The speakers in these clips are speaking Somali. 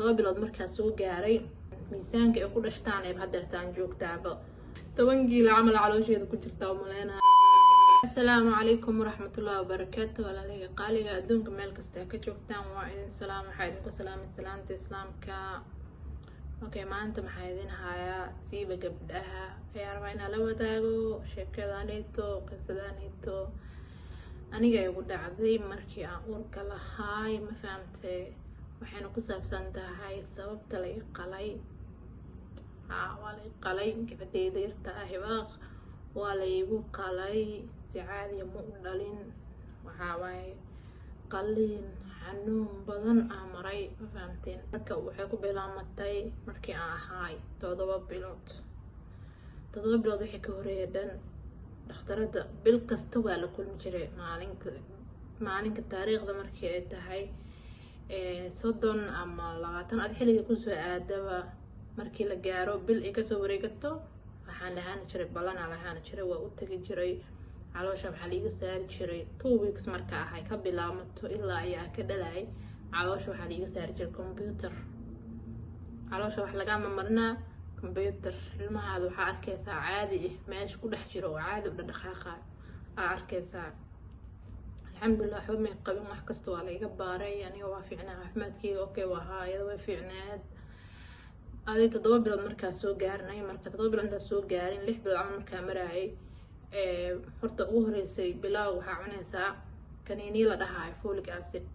7 bilood markaa soo gaaray, miisaanka ay ku dhashtaan ee hadeertaan joogtaaba 10 kiilo camal caloosheeda ku jirtaa umaleynaya. Asalaamu calaykum waraxmatullahi wabarakaatu. Walaaliga qaaliga, adduunka meel kasta ka joogtaan, waa idin salaam. Waxaa idinku salaamay salaanta Islaamka. Okay, maanta maxaa idin hayaa? Siiba gabdhaha ayaa rabaa inaan la wadaago sheekadaaneyto, qisadaaneeto aniga igu dhacday markii aan uurka lahaay. Ma fahamtay? Waxayna ku saabsan tahay sababta la i qalay. Ha, waa la i qalay. Gabadheyda yarta ah, Hibaaq, waa la igu qalay. Si caadiya ma u dhalin. Waxaa waaye qaliin xanuun badan aa maray. Ma fahamteen? Marka waxay ku bilaamatay markii aan ahaay 7 bilood. 7 bilood wixii ka horeeya dhan, dhakhtarada bil kasta waa la kulmi jiray. Maalinka taariikhda markii ay tahay 30 ama 20, ad xilliga kusoo aadaba, markii la gaaro bil ay kasoo wareegato, waxaan lahaani jiray ballanaa lahaani jiray, waa u tagi jiray. Caloosha waxaa liiga saari jiray 2 weeks marka ahay ka bilaamato ilaa ayaa ka dhalay. Caloosha waxaa liiga saari jiray computer. Caloosha wax lagama marinaa computer. Ilmahaada waxaa arkeysaa caadi ah meesha ku dhex jiro oo caadi u dhadhaqaaqayo aa arkeysaa. Alxamdulilah, waxba may qabin. Wax kasta waa la iga baaray. Aniga waa fiicnaa, caafimaadkeyga okay waa ahaa, iyada way fiicneed. Adi 7 bilood markaa soo gaarnay, marka 7 bilood intaa soo gaarin, 6 bilood camal markaa maraayay, horta ugu horeysay bilaaw waxaa cuneysaa kaniiniya la dhahaayo folic acid.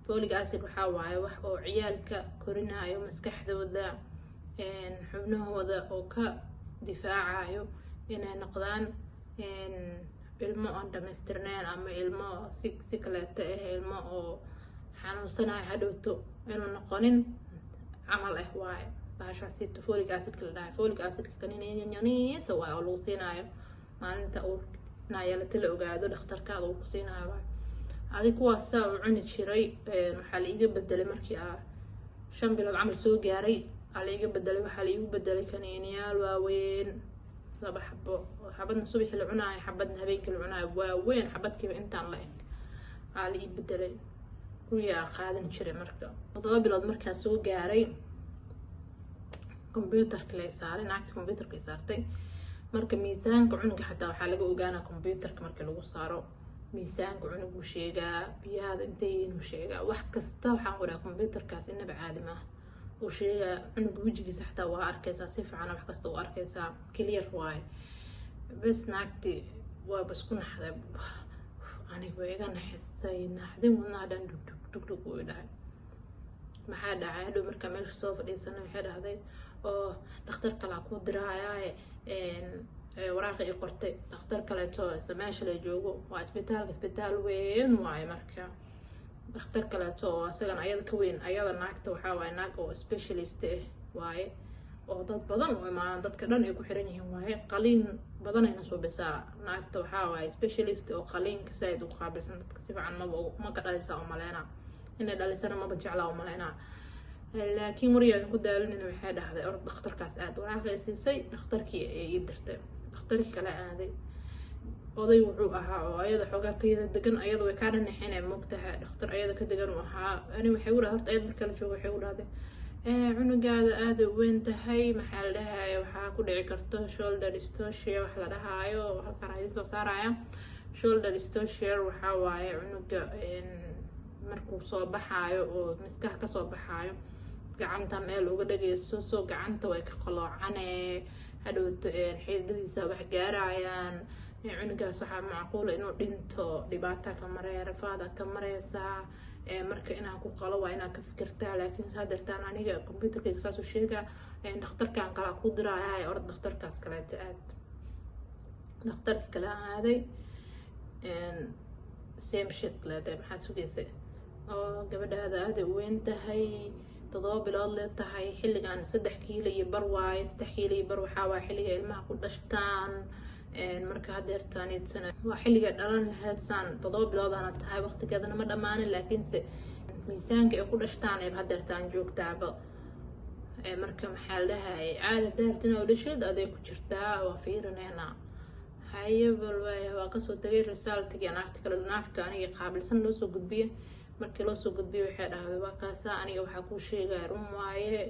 Folic acid waxaa waaye wax oo ciyaalka korinayo maskaxdooda, xubnahooda, oo ka difaacayo inay noqdaan ilmo aan dhamaystirneyn ama ilmo si kaleeto ah, ilmo oo xanuunsanayo hadhowto inuu noqonin camal ah waaye bahashaasi folic acidka la dhahay. Folic acidka kaniiniyaniisa waaye oo lagu siinaayo maalinta uu naayalata la ogaado, dhakhtarkaada uu ku siinaayo waaye. Adi kuwaas saa u cuni jiray. Waxaa la iiga bedelay markii aa 5 bilood camal soo gaaray aa la iiga bedelay. Waxaa la iigu bedelay kaniiniyaal waaweyn, laba xabo, xabadna subaxii la cunaayo, xabadna habeenkii la cunaayo, waaweyn, xabadkiiba intaan la eg aa la ii bedelay. Guriga aa qaadan jiray. Marka 7 bilood markaa soo gaaray, computerka lay saaray. Naagta computerka ay saartay. Marka miisaanka cunuga xataa waxaa laga ogaanaa computerka. Marka lagu saaro, miisaanka cunuguu sheegaa, biyahaada intay yihiin uu sheegaa, wax kasta. Waxaan qoraa computerkaas inaba caadi maaha, uu sheegaa. Cunuga wejigiisa xataa waa arkaysaa si fiican, wax kasta u arkaysaa, clear waaye. Bes, naagti waaba isku naxday. Aniga way iga naxisay, naxdin, wadnaha dhan dhug dhug dhug dhug uu dhahay. Maxaa dhacay? Hadhow markaa meesha soo fadhiisanay, waxay dhahday oo dhakhtar kalaa kuu diraayaa. Waraaqa i qortay, dhakhtar kaleeto isla meesha la joogo. Waa isbitaalka, isbitaal weyn waaye. Marka dhakhtar kaleeto oo isagana ayada ka weyn. Ayada naagta waxaa waaye naag oo specialist ah waaye, oo dad badan u imaadaan, dadka dhan ay ku xiran yihiin waaye. Qaliin badan ayna suubisaa. Naagta waxaa waaye specialist oo qaliinka saaid ugu qaabilsan. Dadka si fiican maba ma ka dhalisaa umaleynaa, inay dhalisana maba jeclaa umaleynaa. Laakiin wariyaadan ku daalinina, waxay dhahday orod dhakhtarkaas aad. Waraaqay siisay, dhakhtarkii ay ii dirtay. Dhakhtarkii kale aaday. Oday wuxuu ahaa oo ayada xoogaa ka yara degan. Ayada way kaa dhanaxinay, moogtahay. Dhakhtar ayada ka degan uu ahaa. Ani waxay u dhahay, horta ayad marka la joogo waxay u dhahday, "Cunugaada aada u weyn tahay, maxaa la dhahaya, waxaa ku dhici karto shoulder dystocia wax la dhahaayo." Halkaan idin soo saaraya. Shoulder dystocia waxaa waaye cunuga markuu soo baxaayo oo miskaha kasoo baxaayo, gacanta meel uga dhageyso, soo gacanta way ka qaloocane, hadhowto xididadiisa wax gaarayaan. Cunugaas waxaa macquula inuu dhinto, dhibaata ka maree, rafaada ka mareysaa. Marka inaan ku qalo waa inaad ka fikirtaa. Laakiin saa dartaan aniga computerkayga saasuu sheegaa, dhakhtarkan kalaa ku diraaya, orod dhakhtarkaas kaleeta aad. Dhakhtarka kale aaday, same shit leedahay. "Maxaa sugaysay oo gabadhaada aaday u weyn tahay, 7 bilood lee tahay, xilligan 3 kiilo iyo bar waaye. 3 kiilo iyo bar waxaa waaye xilliga ilmaha ku dhashtaan. Marka hadeertaanidsana waa xilliga dhalan lahayd, saan 7 biloodana tahay, waqtigeedana ma dhammaanin, laakiinse miisaanka ay ku dhashtaan ee hadeertaan joogtaaba. Marka maxaa la dhahay, caada daartina oo dhasheed aday ku jirtaa, waa fiirineynaa." Haye, bal waaya. Waa kasoo tagay. Resultigii naagta kale, naagta aniga qaabilsan loo soo gudbiyay. Markii loo soo gudbiyay, waxay dhahday, "Waa kaasa, aniga waxaa kuu sheegaya run waaye,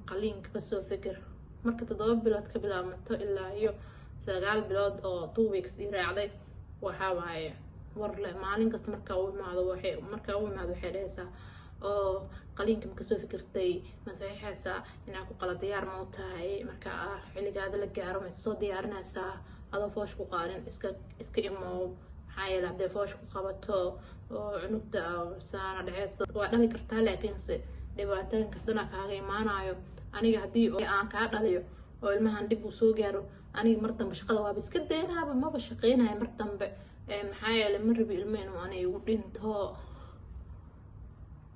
qaliinka kasoo fikir." Marka 7 bilood ka bilaabmato ilaa iyo 9 bilood oo 2 weeks ii raacday, waxaa waaye war leh maalin kasta markaa u imaado, waxay markaa u imaado waxay dhahaysaa oo qaliinka ma kasoo fikirtay? Ma saxiixaysaa inaa ku qala? Diyaar ma u tahay? Marka xilligaada la gaaro ma soo diyaarinaysaa? Adoo foosh ku qaarin iska imow, maxaa yeele hadday foosh ku qabato oo cunugta saana dhaceyso, waa dhali kartaa, laakiinse dhibaatooyinkaas dhanaa kaaga imaanayo. Aniga haddii aan kaa dhaliyo oo ilmahan dhib uu soo gaaro, aniga mar dambe shaqada waaba iska daynaaba, maba shaqeynayo mar dambe, maxaa yeele ma rabi ilmo inuu aniga igu dhinto."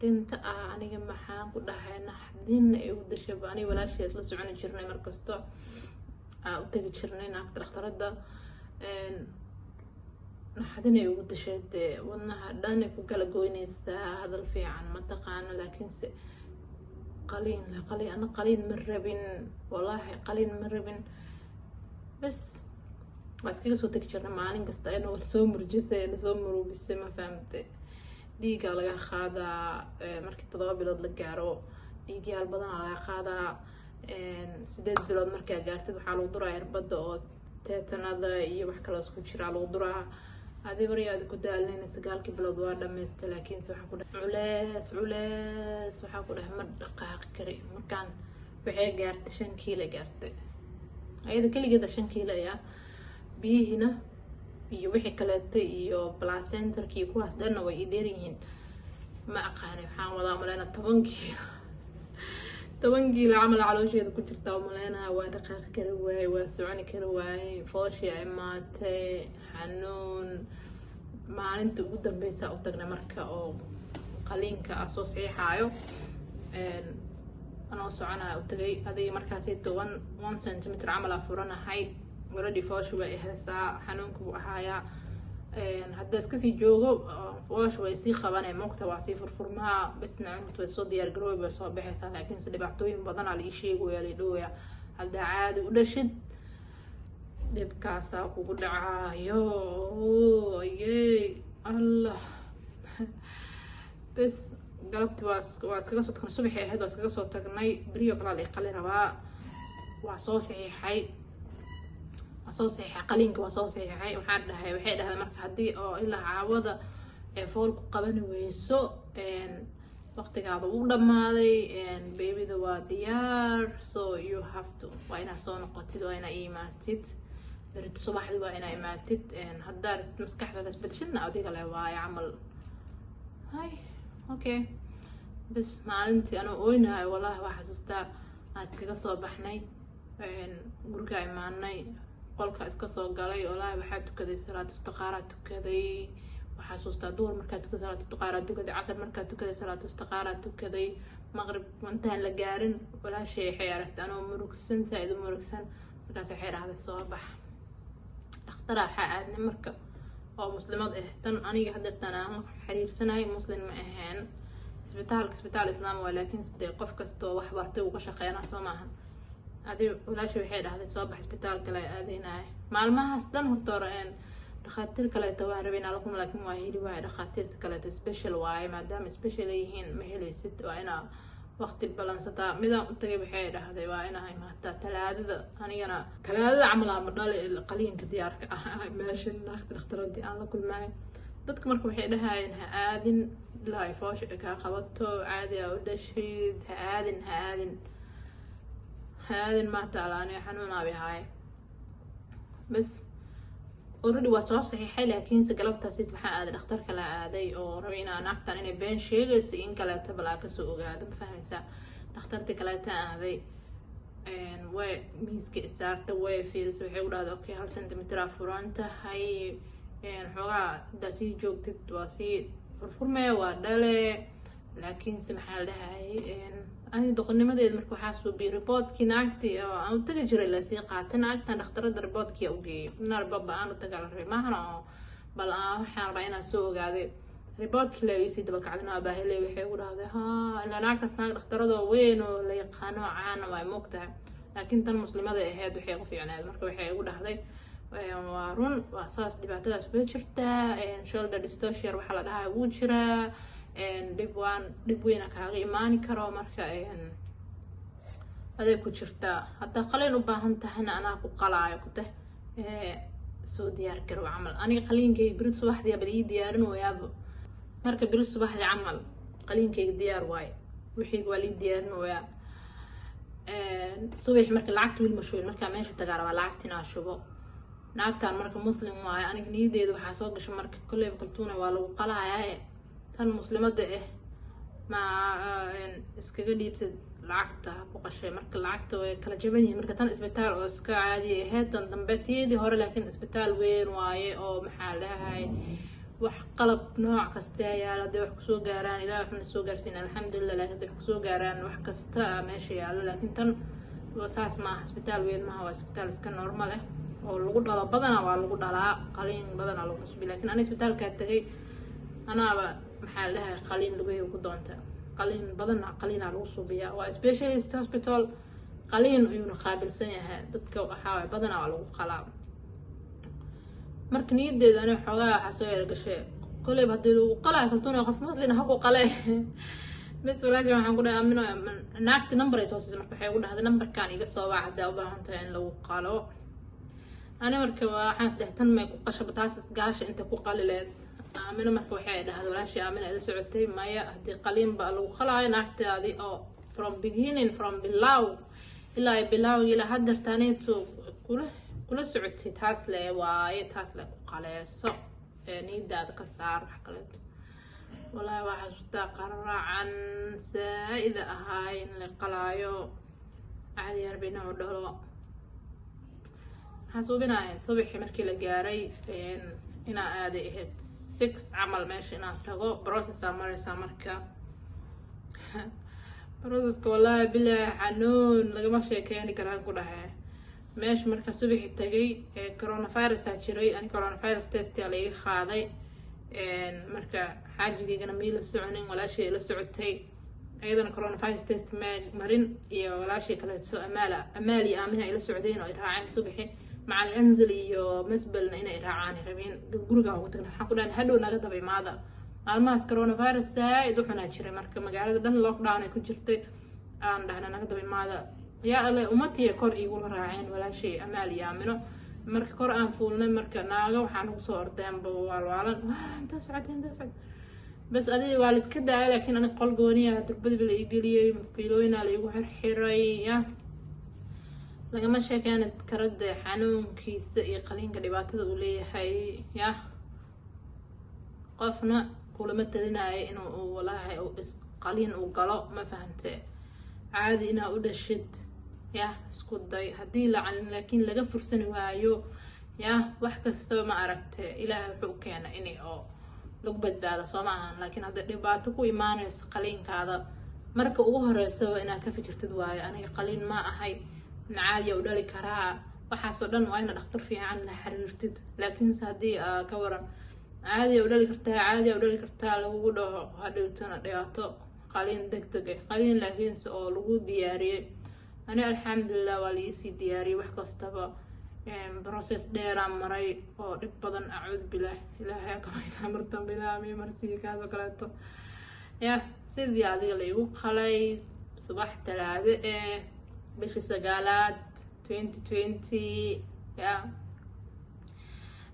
Dhinto ah, aniga maxaan ku dhahay, naxdin igu dashaba. Aniga walaashay isla soconi jirnay, markasto aa u tagi jirnay naagta dhakhtarada. Naxdin ay ugu dashay dee, wadnaha dhan ay ku kala goynaysaa. Hadal fiican ma taqaano, laakiinse qaliin, qaliin, ana qaliin ma rabin, wallaahi qaliin ma rabin. Bas, waa iskaga soo tegi jirnay maalin kasta. Ayna soo murjisay, soo murugisay, ma fahamte? Dhiigaa laga qaadaa markii 7 bilood la gaaro, dhiigyaal badanaa laga qaadaa. 8 bilood markaa gaartid, waxaa lagu duraa irbada oo teetanada iyo wax kaloo isku jiraa lagu duraa. Adi baryaadi ku daalina, 9-kii bilood waa dhamaystay, laakiinse waxaa ku dhahay culees, culees. Waxaa ku dhahay ma dhaqaaqi kari. Markaan waxay gaartay 5 kiilo gaartay ayada keligeeda, 5 kiilo ayaa biyihiina iyo wixii kaleetay iyo placentarki iyo kuwaas dhanna way ii dheer yihiin. Ma aqaanay, waxaan wadaa maleyna 10 kiilo, 10 kiilo camal caloosheeda ku jirtaa umaleynaya. Waa dhaqaaqi kari waaye, waa soconi kari waaye, fooshii ay imaatay, xanuun. Maalinta ugu dambeysa u tagnay marka oo qaliinka ah soo saxiixaayo, anoo soconaya u tagay. Adiga markaasi toban 1 centimeter camal aa furanahay already. Fooshu way haysaa, xanuunka buu ahaayaa. Hadda iskasii joogo, foosha way sii qabanay, moogta waa sii furfurmaa. Bisna cunugta way soo diyaar garoobi, way soo baxaysaa, laakiinse dhibaatooyin badanaa la ii sheegaya, la dhowaya haddaa caadi u dhashid dhibkaasaa kugu dhacaayo. Ayey, Allah! Bes, galabti waa iskaga soo tagnay, subaxii ahayd waa iskaga soo tagnay. Beriyo kalaa la iqali rabaa. Waa soo saxiixay, waa soo saxiixay qaliinka, waa soo saxiixay. Waxaan dhahay, waxay dhahday, marka haddii oo ilaa caawada ee fool ku qabani weyso, waqtigaada wuu dhamaaday, babyda waa diyaar, so you have to, waa inaad soo noqotid, waa inaa imaatid berito subaxdii, waa inaa imaatid. Haddaa maskaxdaada isbedeshidna adiga leh waayo camal. Hay, okay. Bas, maalintii anoo oynahay, wallahi waa xasuustaa, aan iskaga soo baxnay gurigaa, imaanay qolka, iska soo galay. Wallaahi waxaa tukaday salaatu istiqaaraa tukaday. Waxaa xasuustaa duhur markaa tukaday salaatu istiqaaraa tukaday, casar markaa tukaday salaatu istiqaaraa tukaday, maqrib intaan la gaarin walaashay waxay aragtay anoo murugsan, saa-id u murugsan. Markaas waxay dhahday, "Soo bax." Dhakhtara waxaa aadnay marka oo muslimad ah. Tan aniga hadeertaan aan xiriirsanay muslim ma ahayn. Isbitaalka isbitaal islaam waa, laakiin sidee qof kastoo wax bartay uu ka shaqeynaa, soo maahan? Adi walaashay waxay dhahday, "Soo bax, isbitaal kale aadaynaya." Maalmahaas dhan horta hore dhakhaatiir kaleeto waan rabay inaa lakum, laakiin waa heli waaye. Dhakhaatiirta kaleeto special waaye, maadaama special ay yihiin ma helaysid, waa inaa waqti balansataa. Midaan u tagay waxay dhahday, "Waa inaa imaataa Talaadada." Anigana Talaadada camal ama dhale qaliinka diyaarka ah meesha naagta dhakhtaradii aan la kulmaayo. Dadka marka waxay dhahayeen, "Ha aadin ilaa ay foosha ay kaa qabato, caadi aa u dhashid, ha aadin, ha aadin, ha aadin." Maataala aniga xanuunaabi haaye. Bas, already waa soo saxiixay, laakiinse galabtaasid waxaa aaday dhakhtar kala aaday oo rabay inaa naagtan inay been sheegayso in kaleeto balaa kasoo ogaado, ma fahmaysaa? Dhakhtartii kaleeta aaday, way miiska isaarta, way fiirisay, waxay ku dhahday, "Okay, 1 centimeter aa furan tahay, xoogaa haddaa sii joogtid waa sii furfurmee, waa dhale." Laakiinse maxaa la dhahayay, aniga doqonimadeeda marka waxaa suubiyay reportkii naagtii oo aan u tagi jiray lasii qaatay. Naagtan dhakhtarada reportkii u geeyay, inaa report ba aan u tagaa la rabay maahana, oo bal waxaan rabaa inaan soo ogaaday. Reportkii la iisii daba kacdina abaahile, waxay ugu dhahday, ha, ilaa naagtaas naag dhakhtaradoo weyn oo la yaqaano caana waa moogtahay, laakiin tan muslimada ahayd waxay ku fiicneed. Marka waxay igu dhahday, Waa run, waa saas, dhibaatadaas way jirtaa. Shoulder dystocia waxaa la dhahaa wuu jiraa. Dhib waan dhib weyna kaaga imaani karo. Marka aday ku jirtaa. Haddaa qaliin u baahan tahayna, anaa ku qalaayo ku teh, soo diyaar garow camal. Aniga qaliinkayga beri subaxdii bal ii diyaarin wayaaba. Marka beri subaxdii camal qaliinkayga diyaar waaye, wixii waa lii diyaarin wayaa subax. Marka lacagta wiil ma shubin. Markaa meesha tagaa rabaa lacagta inaa shubo. Naagtaan marka Muslim waaye. Aniga niyadeeda waxaa soo gashay marka, kolleyba Kaltuuna waa lagu qalaayaa, tan Muslimada ah ma iskaga dhiibtad lacagta ku qashay. Marka lacagta way kala jaban yihiin. Marka tan isbitaal oo iska caadiya ahayd, tan dambe tiyadii hore, laakiin isbitaal weyn waaye oo maxaa dhahay, wax qalab nooc kasta yaalo. Hadday wax kusoo gaaraan, Ilaah waxna soo gaarsiin, alxamdulilah, laakiin hadday wax kusoo gaaraan, wax kasta meesha yaalo. Laakiin tan saas maaha, isbitaal weyn maaha, waa isbitaal iska normal ah oo lagu dhalo. Badanaa waa lagu dhalaa, qaliin badanaa lagu subi. Laakiin ani isbitaalkaa tegay, anaaba maxaa la dhahay, qaliin lugahey ku doonta. Qaliin badana qaliinaa lagu subiyaa. Waa specialist hospital, qaliin ayuuna qaabilsan yahay. Dadka waxaa waay badanaa waa lagu qalaa. Marka niyadeeda ani xoogaa waxaa soo yara gashay, koleyba haddii lagu qalaayo Kaltuuna, qof Muslin ha ku qale bes. Walaaji waxaan ku dhahay Amino, naagti number ay soo siisay. Marka waxay ugu dhahday, "Numberkan iga soo wac haddaa u baahan tahay in lagu qalo." Ani marka waxaan isdhehay, tan may ku qashaba taas gaasha intay ku qali leed Aamino. Marka waxay dhahday walaashii Aamina ila socotay, "Maya, haddii qaliinba lagu qalaayo, naagtaadi oo from beginning, from bilow ilaa ay bilow ilaa haddeertaaneyto kula socotay, taas le waaye, taas le ku qaleeso, niyadaada ka saar wax kaleeto." Wallaahi waa xasuustaa, qaraacan saa-ida ahaay in la qalaayo. Caadi yarba inuu dhalo. Waxaan suubinahay subaxii markii la gaaray inaa aaday ahayd 6 camal meesha inaan tago. Processaa mareysaa. Marka processka, wallaahi bilaahi, xanuun lagama sheekeyni karaan ku dhahay. Meesha marka subaxii tagay, coronavirusaa jiray. Ani coronavirus test aa laiga qaaday. Marka xaajigaygana mii la soconin, walaashay la socotay, iyadana coronavirus test ma marin, iyo walaashay kaleeto Amaala. Amaal iyo Aamina ay la socdeen oo ay raaceen subaxi. Macali Anzal iyo Masbalna inay raacaan ay rabeen. Guriga ugu tagna, waxaan ku dhahan, "Hadhow naga daba imaada." Maalmahaas coronavirus zaaid u xunaa jiray. Marka magaalada dhan lockdown ay ku jirtay. Aan dhahna, "Naga daba imaada." Yaa Ale, umatiya kor igula raaceen walaashay Amaal iyo Aamino. Marka kor aan fuulnay, marka naaga waxaa nagu soo ordeenba waalwaalan, "Intaa socoteen, intaa socotee?" Bas adiga waa la iska daaya. Laakiin ani qol gooniya durbadiba la ii geliyey, fiilooyinaa la igu xirxiray. Ya lagama sheekeeni karo dee xanuunkiisa iyo qaliinka dhibaatada uu leeyahay. Ya qofna kulama talinayo inuu walaahi qaliin uu galo, ma fahamte? Caadi inaa u dhashid ya isku day. Haddii lacalin laakiin laga fursani waayo, ya wax kastaba ma aragte, Ilaahay wuxuu u keenay inay oo lagu badbaado, soo ma ahan? Laakiin hadday dhibaato ku imaanayso qaliinkaada, marka ugu horeysaba inaad ka fikirtid waayo, aniga qaliin ma ahay, macaadiya u dhali karaa? Waxaasoo dhan waa ina dhakhtar fiican la xiriirtid. Laakiinse haddii aa ka waran caadiya u dhali kartaa, caadiya u dhali kartaa lagugu dhaho, hadhowtana dhibaato qaliin deg deg ah. Qaliin laakiinse oo lagu diyaariyey, ani alxamdulilah waa la iisii diyaariyey wax kastaba. Process dheeraan maray oo dhib badan. Acuud bilah, Ilaahay akamayna martan bilaami marsiiyo kaasoo kaleeto. Ya sidii adiga la igu qalay subax Talaado eh, bishii sagaalaad 2020. Ya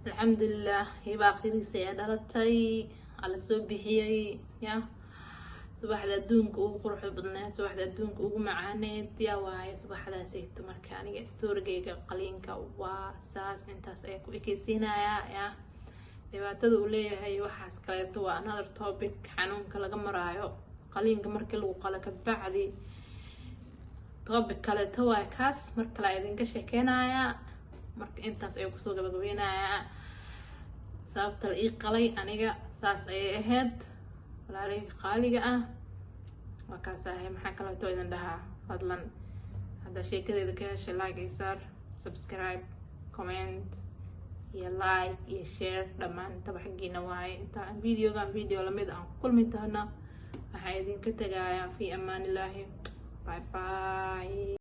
alxamdulilah, hibaa khiriis ayaa dhalatay, ala soo bixiyey. Ya subaxda adduunka ugu quruxda badneed, subaxda adduunka ugu macaaneed yaa waaye subaxdaasayto. Marka aniga storygayga qaliinka waa saas, intaas ayaa ku ekeysiinayaa. Ya dhibaatada uu leeyahay waxaas kaleeto waa another topic. Xanuunka laga maraayo qaliinka markii lagu qalo kabacdi, topic kaleeto waa kaas, mar kale idinka sheekeynayaa. Marka intaas ayuu kusoo gabagabeynayaa. Sababta la ii qalay aniga saas ayay ahayd, walaalihii qaaliga ah. Waa kaas ahay. Maxaa kaleeto idin dhahaa? Fadlan haddaa sheekadeeda ka heshay, like iyo saar, subscribe, comment iyo like iyo share, dhammaan intaba xaggiina waaye. Inta videogan video lamid aan ku kulmi doona, waxaa idinka tegayaa fi amaan illaahi. Bye bye.